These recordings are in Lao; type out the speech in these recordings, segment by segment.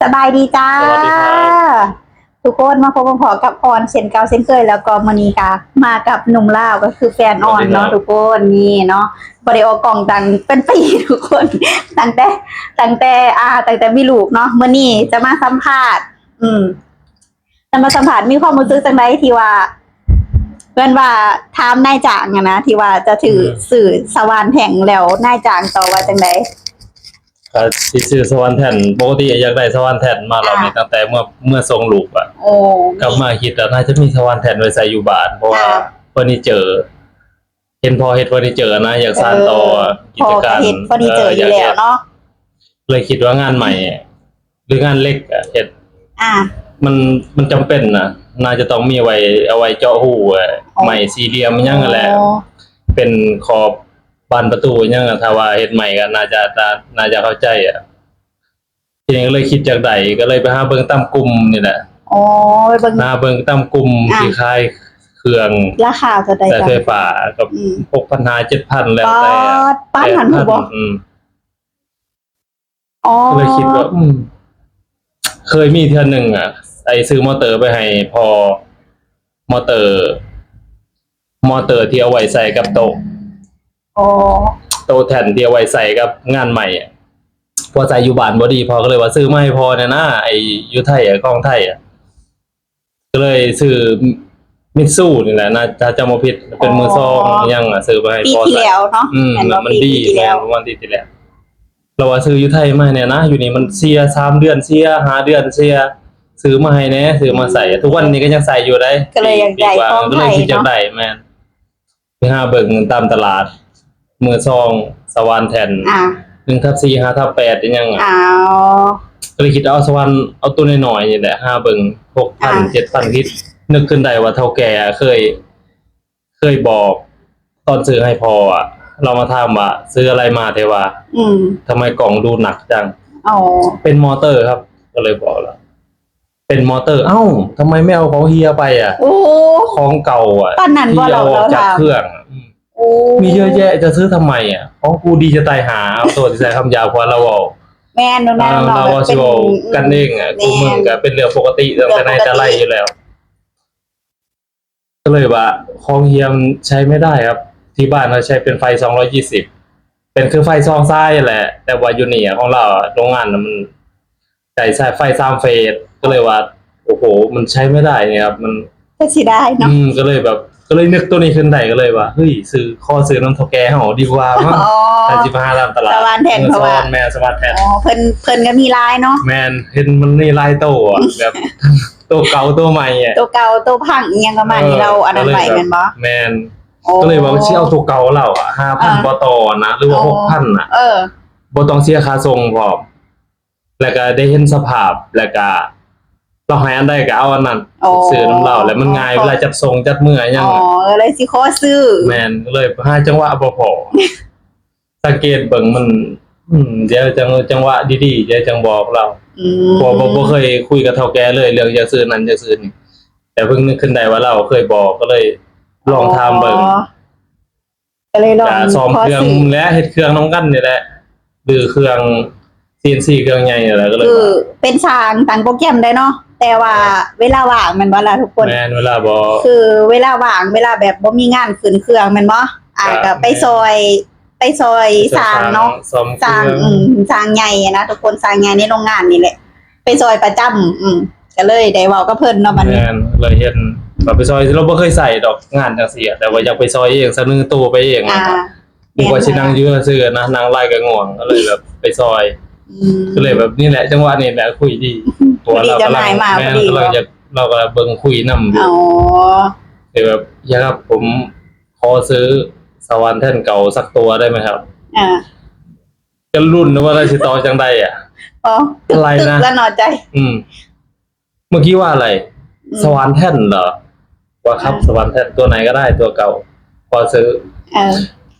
ສະບາຍດີຈ້າ ສະບາຍດີຄັບ ທຸກຄົນ ມາພົບມາພໍ້ກັບອອນເຊັ່ນເກົ່າເຊັ່ນເຄີຍ ແລ້ວກໍມື້ນີ້ກະມາກັບໜຸ່ມລາວ ກໍຄືແຟນອອນເນາະ ສະບາຍດີຄັບ ທຸກຄົນ. ນີ້ເນາະ ບໍ່ໄດ້ອອກກ້ອງຕັ້ງເປັນປີທຸກຄົນ ຕັ້ງແຕ່ ຕັ້ງແຕ່ ອ່າ ຕັ້ງແຕ່ມີລູກເນາະ. ມື້ນີ້ຈະມາສຳພາດ ອືມ ຈະມາສຳພາດ ມີຄວາມຮູ້ສຶກຈັ່ງໃດທີ່ວ່າ ເພິ່ນວ່າຖາມນາຍຈ້າງຫັ້ນນະ ທີ່ວ່າຈະຖື ອືມ ຊື້ສະຫວ່ານແທ່ນ ແລ້ວນາຍຈ້າງຕອບວ່າຈັ່ງໃດ? ກໍຊິຊື້ສະຫວ່ານແທ່ນ ປົກກະຕິຢາກໄດ້ສະຫວ່ານແທ່ນມາ ອ່າ ລອບນີ້ ຕັ້ງແຕ່ເມື່ອ ເມື່ອສົ່ງລູກອະ ໂອ້ ກັບມາຄິດວ່າໜ້າຈະມີສະຫວ່ານແທ່ນໄວ້ໃສ່ຢູ່ບ້ານ ເພາະວ່າ ອ່າ ເຟີນີເຈີ ເຫັນພໍ່ເຮັດເຟີນີເຈີນະ ຢາກສານຕໍ່ ເອີ ກິດຈະການ ພໍ່ກໍເຮັດເຟີນີເຈີ ເອີ ຢູ່ແລ້ວເນາະ ຢາກເຮັດ ເລີຍຄິດວ່າງານໄມ້ ຫຼືງານເຫຼັກອະເຮັດ ອ່າ ມັນ ມັນຈຳເປັນນະ ໜ້າຈະຕ້ອງມີໄວ້ ເອົາໄວ້ເຈາະຮູ ອໍ ໄມ້ສີ່ຫຼ່ຽມຫຍັງຫັ້ນແຫຼະ ອໍ ເປັນຂອບບານປະຕູຫຍັງ ຖ້າວ່າເຮັດໄມ້ກໍໜ້າຈະ ໜ້າຈະເຂົ້າໃຈອະ. ທີນີ້ກໍເລີຍຄິດຈາກໃດ ກໍເລີຍໄປຫາເບິ່ງຕາມກຸ່ມນີ້ແຫຼະ ອໍ ໄປເບິ່ງ ຫາເບິ່ງຕາມກຸ່ມ ອ່າ ທີ່ຂາຍເຄື່ອງ ລາຄາເທົ່າໃດ ສາຍໄຟຟ້າ ກໍ ອືມ ຫົກພັນຫ້າ ເຈັດພັນ ແລ້ວແຕ່ ປາດ ປານນັ້ນພຸ້ນບໍ? ອືມ ອໍ ກໍເລີຍຄິດວ່າ ອືມ ເຄີຍມີເທື່ອໜຶ່ງອະ ໄອ້ຊື້ມໍເຕີໄປໃຫ້ພໍ່ ມໍເຕີ ມໍເຕີທີ່ເອົາໄວ້ໃສ່ກັບໂຕະ ອໍ ໂຕະແທ່ນທີ່ເອົາໄວ້ໃສ່ກັບງານໄມ້ອະ ພໍ່ໃສ່ຢູ່ບ້ານບໍ່ດີ ພໍ່ກໍເລີຍວ່າຊື້ມາໃຫ້ພໍ່ແດ່ນະ ໄອ້ຢູ່ໄທອະ ຂອງໄທອະ ກໍເລີຍຊື້ມິດຊູນີ້ແຫຼະນະ ຖ້າຈຳບໍ່ຜິດ ເປັນມືສອງ ອໍ ຫຍັງອະ ຊື້ໄປໃຫ້ພໍ່ໃສ່ ປີທີ່ແລ້ວເນາະ ອືມ ແມ່ນບໍ່? ແລ້ວມັນດີ ປີທີ່ແລ້ວ ແມ່ນ ປະມານປີທີ່ແລ້ວ ລາວວ່າຊື້ຢູ່ໄທມາໃຫ້ແດ່ນະ ຢູ່ນີ້ມັນເສຍສາມເດືອນເສຍ ຫ້າເດືອນເສຍ ຊື້ມາໃຫ້ແດ່ ຊື້ມາໃສ່ ອືມ ທຸກວັນນີ້ກໍຍັງໃສ່ຢູ່ເດ້ ກໍເລີຍຢາກໄດ້ຂອງໄທເນາະ ກໍເລີຍຄິດຢາກໄດ້ ແມ່ນ ໄປຫາເບິ່ງຕາມຕະຫຼາດມືສອງ ສະຫວ່ານແທ່ນ ອ່າ ໜຶ່ງທັບສີ່ ຫ້າທັບແປດ ອີ່ຫຍັງ ອ້າວ ກໍເລີຍຄິດເອົາສະຫວ່ານ ເອົາໂຕນ້ອຍໆນີ້ແຫຼະ ຫາເບິ່ງ ຫົກພັນ ອ່າ ເຈັດພັນ ຄິດ ນຶກຂຶ້ນໄດ້ວ່າເຖົ້າແກ່ເຄີຍ ເຄີຍບອກຕອນຊື້ໃຫ້ພໍ່ອະ ລາວມາຖາມວ່າ ຊື້ອະໄລມາແທ້ວ່າ? ອືມ ທຳໄມກ່ອງດູໜັກຈັງ? ອໍ ເປັນມໍເຕີຄັບ ກໍເລີຍບອກລາວ ເປັນມໍເຕີ. ເອົ້າ ທຳໄມແມ່ເອົາຂອງເຮຍໄປອະ? ໂອ້ ຂອງເກົ່າອະ ປານນັ້ນບໍ່? ທີ່ເອົາອອກຈາກເຄື່ອງອະ ໂອ້ ມີເຍອະແຍະ ຈະຊື້ທຳໄມອະ? ຂອງກູດີຈະຕາຍຫ່າ. ເອົາໂທດທີ່ໃຊ້ຄຳຫຍາບ ເພາະວ່າລາວເວົ້າ ແມ່ນ ເອີ ລາວວ່າຊິເວົ້າກັນເອງອະ ແມ່ນ ຄູ່ມື້ກໍເປັນເລື່ອງປົກກະຕິ ເລື່ອງປົກກະຕິ ຕັ້ງແຕ່ໃນແຕ່ໄລຢູ່ແລ້ວ. ກໍເລີຍວ່າ ຂອງເຮຍໃຊ້ໄມ່ໄດ້ຄັບ ທີ່ບ້ານເຮົາໃຊ້ເປັນໄຟສອງຮ້ອຍຊາວ ເປັນຄືໄຟສອງສາຍແຫຼະ ແຕ່ວ່າຢູ່ນີ້ຂອງລາວ ໂຮງງານມັນໃຊ້ສາຍໄຟສາມເຟສ ກໍເລີຍວ່າ ໂອ້ໂຫ ມັນໃຊ້ໄມ່ໄດ້ນີ້ຄັບ ມັນ ກໍເສຍດາຍເນາະ ອືມ ກໍເລີຍແບບ ກໍເລີຍນຶກໂຕນີ້ຂຶ້ນໄດ້ ກໍເລີຍວ່າ ເຮີ້ຍ ຊື້ ຂໍຊື້ນຳເຖົ້າແກ່ເຮົາດີກວ່າເນາະ ອໍ ຖ້າຊິໄປຫາຕາມຕະຫຼາດ ສະຫວ່ານແທ່ນ ເອີ ເພາະວ່າ ສະຫວ່ານແທ່ນ ອໍ ເພິ່ນ ເພິ່ນກໍມີຫຼາຍເນາະ ແມ່ນ ເຫັນມັນມີຫຼາຍໂຕອະ ແບບ ໂຕເກົ່າໂຕໃໝ່ອະ ໂຕເກົ່າໂຕພັງອີ່ຫຍັງປະມານນີ້ ເອີ ລາວອັນນັ້ນໄວ້ແມ່ນບໍ່? ແມ່ນ ໂອ້ ກໍເລີຍວ່າຊິເອົາໂຕເກົ່າລາວອະ ຫ້າພັນ ເອີ ບໍ່ຕໍ່ນະ ຫຼືວ່າ ໂອ້ ຫົກພັນນະ ເອີ ບໍ່ຕ້ອງເສຍຄ່າສົ່ງພ້ອມ ແລ້ວກໍໄດ້ເຫັນສະພາບ ແລ້ວກໍລາວໃຫ້ອັນໃດກໍເອົາອັນນັ້ນ ໂອ້ ຊື້ນຳລາວ ແລ້ວມັນງ່າຍ ເວລາຈັດສົ່ງຈັດເມືອຫຍັງ ອໍ ກໍເລີຍຊິຂໍຊື້ ແມ່ນ ກໍເລີຍຫາຈັງຫວະບໍ່ພໍ ສັງເກດເບິ່ງມັນ ອືມ ດຽວຈັ່ງ ຈັງຫວະດີໆ ດຽວຈັ່ງບອກລາວ ອືມ ເພາະວ່າບໍ່ ບໍ່ເຄີຍຄຸຍກັບເຖົ້າແກ່ເລີຍ ເລື່ອງຢາກຊື້ນັ້ນຢາກຊື້ນີ້ ແຕ່ເພິ່ງນຶກຂຶ້ນໄດ້ວ່າລາວເຄີຍບອກ ກໍເລີຍລອງຖາມເບິ່ງ ອໍ ກໍເລີຍລອງ ກໍສ້ອມເຄື່ອງແຫຼະ ເຮັດເຄື່ອງນຳກັນນີ້ແຫຼະ ຫຼືເຄື່ອງ ຊີເອັນຊີ ເຄື່ອງໃຫຍ່ນີ້ແຫຼະ ກໍເລີຍ ຄືເປັນຊ່າງຕັ້ງໂປຣແກຣມໄດ້ເນາະ ແຕ່ວ່າເວລາວ່າງແມ່ນບໍ່ລະທຸກຄົນ? ແມ່ນ ເວລາບໍ່ ຄືເວລາວ່າງ ເວລາແບບບໍ່ມີງານຂຶ້ນເຄື່ອງແມ່ນບໍ່? ອ່າ ກໍໄປຊ່ອຍ ໄປຊ່ອຍຊ່າງເນາະ ຊ່າງ ອືມ ຊ່າງໃຫຍ່ນະທຸກຄົນ ຊ່າງໃຫຍ່ໃນໂຮງງານນີ້ແຫຼະ ໄປຊ່ອຍປະຈຳ ອືມ ກໍເລີຍໄດ້ເວົ້າກັບເພິ່ນເນາະບັດນີ້ ແມ່ນ ເລີຍເຫັນວ່າໄປຊ່ອຍ ເຮົາບໍ່ເຄີຍໃຊ້ດອກງານຈັ່ງຊີ້ ແຕ່ວ່າຢາກໄປຊ່ອຍເອງ ສະເໜີໂຕໄປເອງ ອ່າ ແມ່ນ ກວ່າຊິນັ່ງຢູ່ຊື່ໆນະ ນັ່ງຫຼາຍກໍງ່ວງ ກໍເລີຍແບບໄປຊ່ອຍ ອືມ ກໍເລີຍແບບນີ້ແຫຼະ ຈັງຫວະນີ້ແຫຼະຄຸຍດີ ພໍດີເຈົ້ານາຍມາ ແມ່ນ ພໍດີ ກຳລັງຢາກ ລາວກໍເບິ່ງຄຸຍນຳຢູ່ ອໍ ແຕ່ແບບ ເຮຍຄັບ ຜົມຂໍຊື້ສະຫວ່ານແທ່ນເກົ່າສັກຕົວໄດ້ໄໝຄັບ? ອ່າ ກໍລຸ້ນວ່າລາວຊິຕອບຈັ່ງໃດອະ ອໍ ອະໄລນະ ຕຶກລະເນາະໃຈ ອືມ เมื่อกี้ว่าอะไร อืม สว่านแท่นเหรอ ว่าครับ อ๋อ สว่านแท่น ตัวไหนก็ได้ ตัวเก่า พอซื้อ เออ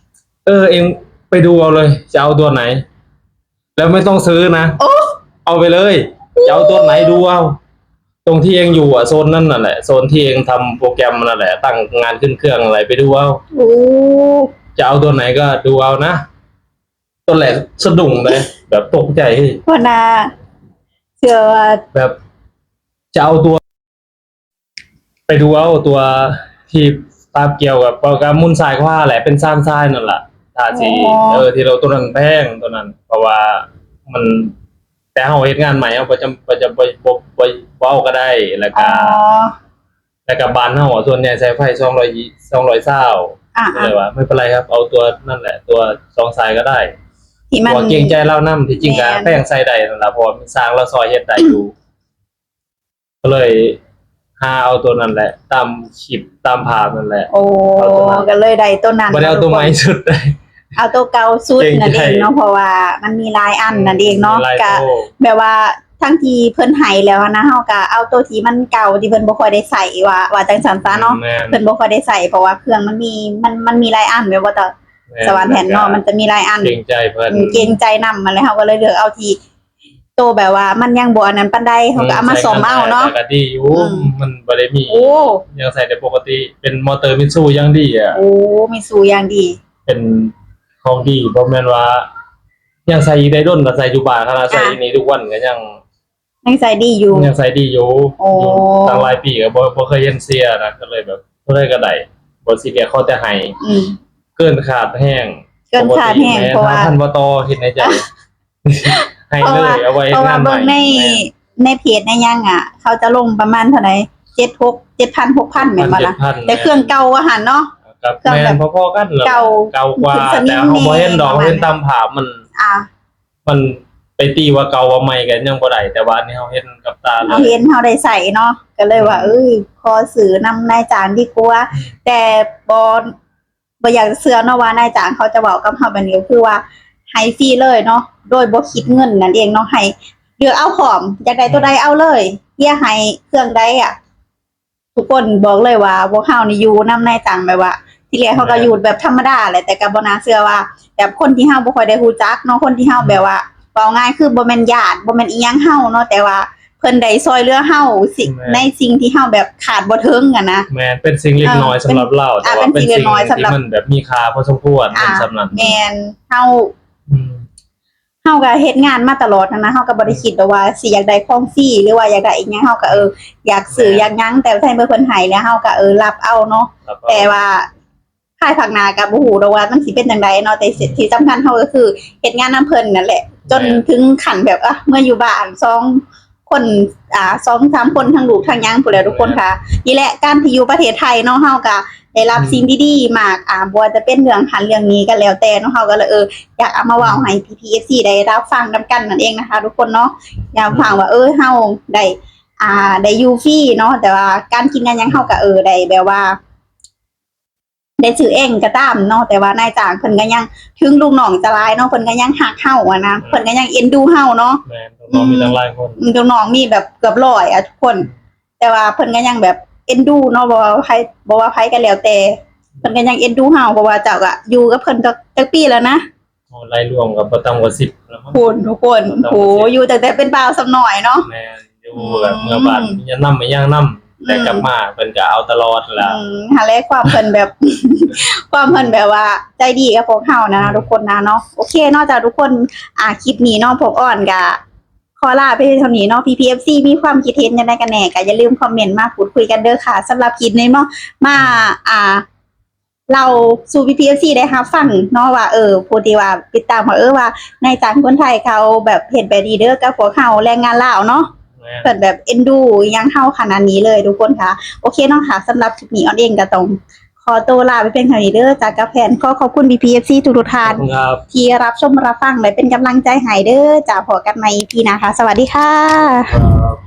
เออ เองไปดูเอาเลย จะเอาตัวไหน แล้วไม่ต้องซื้อนะ โอ้ เอาไปเลย จะเอาตัวไหนดูเอา ตรงที่เองอยู่อะ โซนนั้นน่ะแหละ โซนที่เองทำโปรแกรมนั่นแหละ ตั้งงานขึ้นเครื่องอะไร ไปดูเอา โอ้ จะเอาตัวไหนก็ดูเอานะ ตอนแรกสะดุ้งเลย แบบตกใจ เฮ้ย หัวหน้า ເຊື່ອວ່າ ແບບຈະເອົາຕົວ ໄປດູເອົາຕົວທີ່ຕາມກ່ຽວກັບ ກັບໝຸນຊ້າຍຂວາແຫຼະ ເປັນສາມສາຍນັ້ນລະ ຖ້າຊິ ອໍ ເອີ ທີ່ເຮົາ ຕົວນັ້ນແພງ ຕົວນັ້ນ ເພາະວ່າມັນ ແຕ່ເຮົາເຮັດງານໃໝ່ ເຮົາບໍ່ຈຳ ບໍ່ຈຳ ບໍ່ ບໍ່ ບໍ່ ບໍ່ເອົາກໍໄດ້ ແລ້ວກໍ ອໍ ແລ້ວກໍບ້ານເຮົາສ່ວນໃຫຍ່ໃຊ້ໄຟສອງຮ້ອຍ ສອງຮ້ອຍຊາວ ອ່າໆ ກໍເລີຍວ່າ ໄມ່ເປັນໄລຄັບ ເອົາຕົວນັ້ນແຫຼະ ຕົວສອງສາຍກໍໄດ້ ທີ່ມັນ ເພາະວ່າເກງໃຈລາວນຳ ທີ່ຈິງກໍ ແມ່ນ ແພງໃສ່ໄດ້ນັ້ນລະ ເພາະວ່າສ້າງລາວຊ່ອຍເຮັດໄດ້ຢູ່ ກໍເລີຍຫາເອົາຕົວນັ້ນແຫຼະ ຕາມຄລິບຕາມພາບນັ້ນແຫຼະ ໂອ້ ເອົາຕົວນັ້ນ ກໍເລີຍໄດ້ຕົວນັ້ນ ບໍ່ໄດ້ເອົາຕົວໃໝ່ສຸດ ເອົາຕົວເກົ່າສຸດນັ້ນເອງເນາະ ເພາະວ່າມັນມີຫຼາຍອັນນັ້ນເອງເນາະ ກໍແບບວ່າທັງທີ່ເພິ່ນໃຫ້ແລ້ວນະ ເຮົາກໍເອົາຕົວທີ່ມັນເກົ່າ ທີ່ເພິ່ນບໍ່ຄ່ອຍໄດ້ໃຊ້ ວ່າ ວ່າຈັ່ງຊັ້ນຊະເນາະ ແມ່ນ ເພິ່ນບໍ່ຄ່ອຍໄດ້ໃຊ້ ເພາະວ່າເຄື່ອງມັນມີ ມັນ ມັນມີຫຼາຍອັນ ແມ່ນບໍ່ຕາ ແມ່ນ ສະຫວັນແຜ່ນເນາະ ມັນຈະມີຫຼາຍອັນ ເກງໃຈເພິ່ນ ເກງໃຈນຳ ແລ້ວເຮົາກໍເລີຍເລືອກເອົາທີ່ ໂຕແບບວ່າມັນຍັງບໍ່ອັນນັ້ນປານໃດ ເຮົາກໍເອົາມາສ້ອມເອົາເນາະ ກໍດີຢູ່ ມັນບໍ່ໄດ້ມີ ໂອ້ ຍັງໃຊ້ໄດ້ປົກກະຕິ ເປັນມໍເຕີມິດຊູຢ່າງດີອະ ໂອ້ ມິດຊູຢ່າງດີ ເປັນຂອງດີ ບໍ່ແມ່ນວ່າ ຍັງໃຊ້ອີກໄດ້ດົນ ກໍໃຊ້ຢູ່ບ້ານ ຂະໜາດໃຊ້ ອ່າ ຢູ່ນີ້ທຸກວັນກໍຍັງ ຍັງໃຊ້ດີຢູ່ ຍັງໃຊ້ດີຢູ່ ໂອ້ ຢູ່ຕັ້ງຫຼາຍປີກໍບໍ່ ບໍ່ເຄີຍເຫັນເສຍນະ ກໍເລີຍແບບ ເທົ່າໃດກໍໄດ້ ບໍ່ຊີຣຽສ ຂໍແຕ່ໃຫ້ ອືມ ເກີນຄາດແຮງ ເກີນຄາດແຮງ ເພາະວ່າ ເພາະວ່າ ເພາະວ່າເຮົາບໍ່ຕໍ່ ຄິດໃນໃຈ ໃຫ້ເລີຍ ເອົາໄວ້ເຮັດງານໃໝ່ ເພາະວ່າເບິ່ງໃນ ແມ່ນ ໃນເພຈໃນຫຍັງອະ ເຂົາຈະລົງປະມານເທົ່າໃດ ເຈັດ ຫົກ ເຈັດພັນ ຫົກພັນ ແມ່ນບໍ່ລະ ເຈັດພັນ ແຕ່ເຄື່ອງເກົ່າວ່າຫັ້ນເນາະ ກໍແມ່ນພໍໆກັນແຫຼະ ເກົ່າ ເກົ່າກວ່າ ແຕ່ເຮົາບໍ່ເຫັນດອກ ເຮົາເຫັນຕາມພາບມັນ ອ່າ ມັນໄປຕີວ່າເກົ່າວ່າໃໝ່ກໍຍັງບໍ່ໄດ້ ແຕ່ວ່າອັນນີ້ເຮົາເຫັນກັບຕາເລີຍ ເຮົາເຫັນເຮົາໄດ້ໃຊ້ເນາະ ກໍເລີຍວ່າ ອືມ ເອີຍ ຂໍຊື້ນຳນາຍຈ້າງດີກວ່າ ອືມ ແຕ່ບໍ່ ບໍ່ຢາກຈະເຊື່ອເນາະວ່ານາຍຈ້າງເຂົາຈະເວົ້າກັບເຮົາແບບນີ້ ກໍຄືວ່າໃຫ້ຟຣີເລີຍເນາະ ໂດຍບໍ່ຄິດເງິນນັ້ນເອງເນາະ ໃຫ້ເລືອກເອົາພ້ອມ ຢາກໄດ້ຕົວໃດເອົາເລີຍ ເຮັດໃຫ້ເຄື່ອງໃດອະ ທຸກຄົນບອກເລີຍວ່າພວກເຮົານີ້ຢູ່ນຳນາຍຈ້າງ ແບບວ່າ ທີແລກເຮົາກໍຢູ່ແບບທຳມະດາແຫຼະ ແຕ່ກໍບໍ່ໜ້າເຊື່ອວ່າ ແບບຄົນທີ່ເຮົາບໍ່ຄ່ອຍໄດ້ຮູ້ຈັກເນາະ ຄົນທີ່ເຮົາແບບວ່າ ເວົ້າງ່າຍຄືບໍ່ແມ່ນຍາດ ບໍ່ແມ່ນອີ່ຫຍັງເຮົາເນາະ ແຕ່ວ່າເພິ່ນໄດ້ຊ່ອຍເຫຼືອເຮົາ ໃນສິ່ງທີ່ເຮົາແບບຄາດບໍ່ເຖິງຫັ້ນນະ ແມ່ນ ເປັນສິ່ງເລັກນ້ອຍສຳລັບລາວ ແຕ່ວ່າເປັນສິ່ງທີ່ມັນແບບມີຄ່າພໍສົມຄວນ ອ່າ ແມ່ນ ເຮົາ ເຮົາກໍເຮັດງານມາຕະຫຼອດຫັ້ນນະ ເຮົາກໍບໍ່ໄດ້ຄິດດອກວ່າຊິຢາກໄດ້ຂອງຟຣີ ຫຼືວ່າຢາກໄດ້ອີ່ຫຍັງ ເຮົາກໍ ເອີ ຢາກຊື້ຢາກຫຍັງ ແຕ່ໃນເມື່ອເພິ່ນໃຫ້ແລ້ວ ເຮົາກໍ ເອີ ຮັບເອົາເນາະ ແຕ່ວ່າພາຍພາກໜ້າກໍບໍ່ຮູ້ດອກວ່າມັນຊິເປັນຈັ່ງໃດເນາະ ແຕ່ທີ່ສຳຄັນເຮົາກໍຄືເຮັດງານນຳເພິ່ນນັ້ນແຫຼະ ຈົນເຖິງຂັ້ນແບບ ເອີ ເມືອຢູ່ບ້ານສອງ ຄົນ ອ່າ ສອງສາມຄົນ ທັງລູກທັງຫຍັງພຸ້ນແຫຼະທຸກຄົນຄ່ະ ນີ້ແຫຼະ ການທີ່ຢູ່ປະເທດໄທເນາະ ເຮົາກໍໄດ້ຮັບສິ່ງດີໆມາກ ອ່າ ບໍ່ວ່າຈະເປັນເລື່ອງຫັ້ນເລື່ອງນີ້ກໍແລ້ວແຕ່ເນາະ ເຮົາກໍເລີຍ ເອີ ຢາກເອົາມາເວົ້າໃຫ້ພີ່ໆ ເອັຟຊີ ໄດ້ຮັບຟັງນຳກັນນັ້ນເອງນະຄະທຸກຄົນເນາະ ຢາກຟັງວ່າ ເອີ ເຮົາໄດ້ ອ່າ ໄດ້ຢູ່ຟຣີເນາະ ແຕ່ວ່າການກິນການຫຍັງເຮົາກໍ ເອີ ໄດ້ແບບວ່າ ໄດ້ຊື້ເອງກໍຕາມເນາະ ແຕ່ວ່ານາຍຈ້າງເພິ່ນກໍຍັງ ເຖິງລູກນ້ອງຈະຫຼາຍເນາະ ເພິ່ນກໍຍັງຮັກເຮົາຫັ້ນນະ ເພິ່ນກໍຍັງເອັນດູເຮົາເນາະ ແມ່ນ ລູກນ້ອງມີຕັ້ງຫຼາຍຄົນ ອືມ ລູກນ້ອງມີແບບເກືອບຮ້ອຍອະທຸກຄົນ ແຕ່ວ່າເພິ່ນກໍຍັງແບບເອັນດູເນາະ ບໍ່ວ່າໃຜ ບໍ່ວ່າໃຜກໍແລ້ວແຕ່ ເພິ່ນກໍຍັງເອັນດູເຮົາ ເພາະວ່າເຈົ້າກໍຢູ່ກັບເພິ່ນຈັກ ຈັກປີແລ້ວນະ ໂອ້ ໄລ່ລວມກໍບໍ່ຕ່ຳກວ່າສິບແລ້ວມັ້ງ ພຸ້ນທຸກຄົນ ບໍ່ຕ່ຳກວ່າສິບ ໂອ້ ຢູ່ຕັ້ງແຕ່ເປັນບ່າວສ່ຳນ້ອຍເນາະ ແມ່ນ ຢູ່ແບບເມືອບ້ານ ເມືອນຳ ໄປຫຍັງນຳ ແຕ່ກັບມາເພິ່ນກໍເອົາຕະຫຼອດແຫຼະ ຫັ້ນແຫຼະ ຄວາມເພິ່ນແບບ ຄວາມເພິ່ນແບບວ່າໃຈດີກັບພວກເຮົານະທຸກຄົນນະເນາະ ໂອເຄເນາະ ເຈົ້າທຸກຄົນ ອ່າ ຄລິບນີ້ເນາະ ພວກອອນກໍຂໍລາໄປເທົ່ານີ້ເນາະ ພີ່ໆ ເອັຟຊີ ມີຄວາມຄິດເຫັນຈັ່ງໃດກັນແດ່ ກໍຢ່າລືມຄອມເມັນມາພູດຄຸຍກັນເດີຄ່ະ ສຳລັບຄລິບນີ້ເນາະ ມາ ອ່າ ເລົ່າສູ່ພີ່ໆ ເອັຟຊີ ໄດ້ຮັບຟັງເນາະວ່າ ເອີ ຜູ້ທີ່ວ່າຕິດຕາມວ່າ ເອີ ວ່ານາຍຈ້າງຄົນໄທເຂົາແບບເຮັດແບບນີ້ເດີກັບພວກເຮົາແຮງງານລາວເນາະ ເພິ່ນແບບເອັນດູອີ່ຫຍັງເຮົາຂະໜາດນີ້ເລີຍທຸກຄົນຄ່ະ ໂອເຄເນາະຄ່ະ ສຳລັບຄລິບນີ້ອອນເອງກໍຕ້ອງຂໍໂຕລາໄປພຽງເທົ່ານີ້ເດີ ຈາກກັບແພນ ຂໍຂອບຄຸນພີ່ໆ ເອັຟຊີ ທຸກໆ ທ່ານທີ່ຮັບຊົມຮັບຟັງ ແລະ ເປັນກຳລັງໃຈໃຫ້ເດີ ຈາກ ພໍ້ກັນໃໝ່ ອີພີ ໜ້າຄ່ະ ສະຫວັດດີຄ່ະ